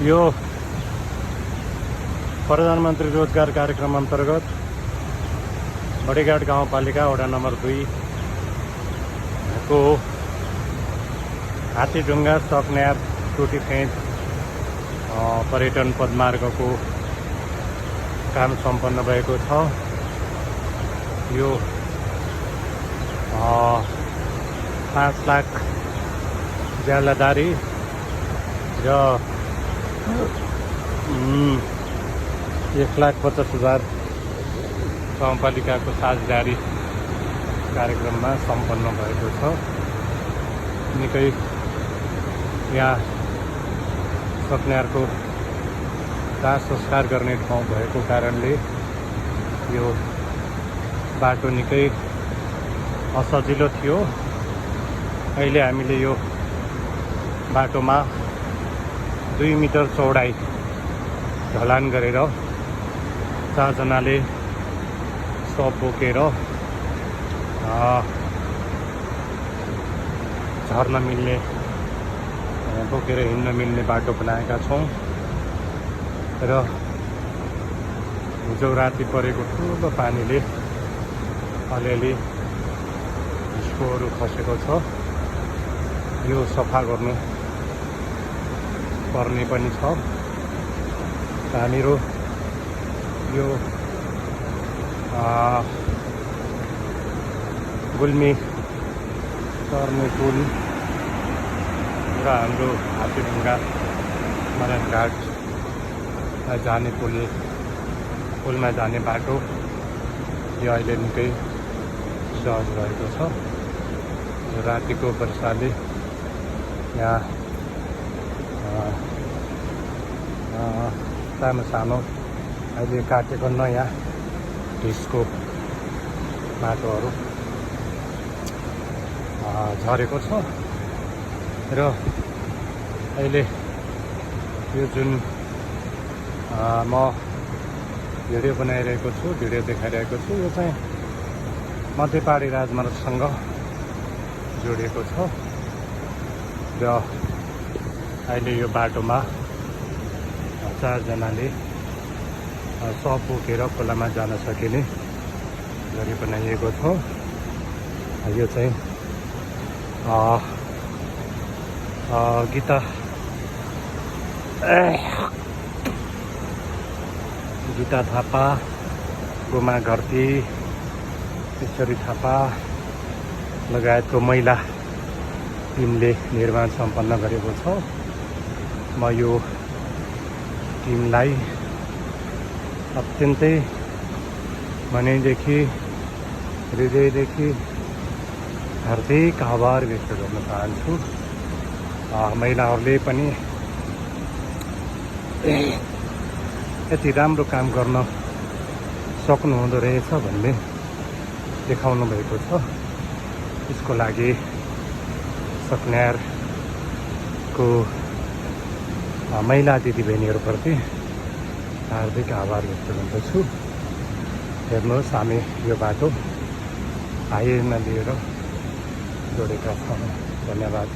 यो प्रधानमन्त्री रोजगार कार्यक्रम अन्तर्गत बडेघाट गाउँपालिका वडा नम्बर 2 को हात्तीढुङ्गा सकन्यार टोटीफेद पर्यटन पदमार्गको काम सम्पन्न भएको छ। यो 5 लाख ज्यालादारी र 1,50,000 गाउँपालिकाको साझेदारी कार्यक्रममा सम्पन्न भएको छ। निकै यहाँ सकन्यारको दाह संस्कार गर्ने ठाउँ भएको कारणले यो बाटो निकै असजिलो थियो। अहिले हामीले यो बाटोमा 2 मिटर चौडाइ ढलान गरेर 4 जनाले सब बोकेर झर्न मिल्ने बोकेर हिँड्न मिल्ने बाटो बनाएका छौँ। र हिजो राति परेको ठुलो पानीले अलिअलि हिस्कोहरू खसेको छ। यो सफा गर्नु पर्ने पनि छ। हामीहरू यो गुल्मी सर्ने पुल र हाम्रो हात्तीढुङ्गा मरानघाटमा जाने पुलमा जाने बाटो यो अहिले निकै सहज रहेको छ। रातिको वर्षाले यहाँ सानो सानो अहिले काटेको नयाँ ढिस्को माटोहरू झरेको छ। र अहिले यो जुन म भिडियो बनाइरहेको छु, भिडियो देखाइरहेको छु, यो चाहिँ मध्य पहाडी राजमार्गसँग जोडिएको छ। र अहिले यो बाटोमा 4 जनाले सब बोकेर खोलामा जान सकिने गरी बनाइएको छ। यो चाहिँ गीता थापा, गोमा घरती, ईश्वरी थापा लगायतको महिला टिमले निर्माण सम्पन्न गरेको छ। म यो टिमलाई अत्यन्तै मनैदेखि हृदयदेखि हार्दिक आभार व्यक्त गर्न चाहन्छु। महिलाहरूले पनि यति राम्रो काम गर्न सक्नुहुँदो रहेछ भन्ने देखाउनु भएको छ। यसको लागि सकन्यारको महिला दिदीबहिनीहरूप्रति हार्दिक आभार व्यक्त गर्दछु। हेर्नुहोस्, हामी यो बाटो हाइवेमा लिएर जोडेका छौँ। धन्यवाद।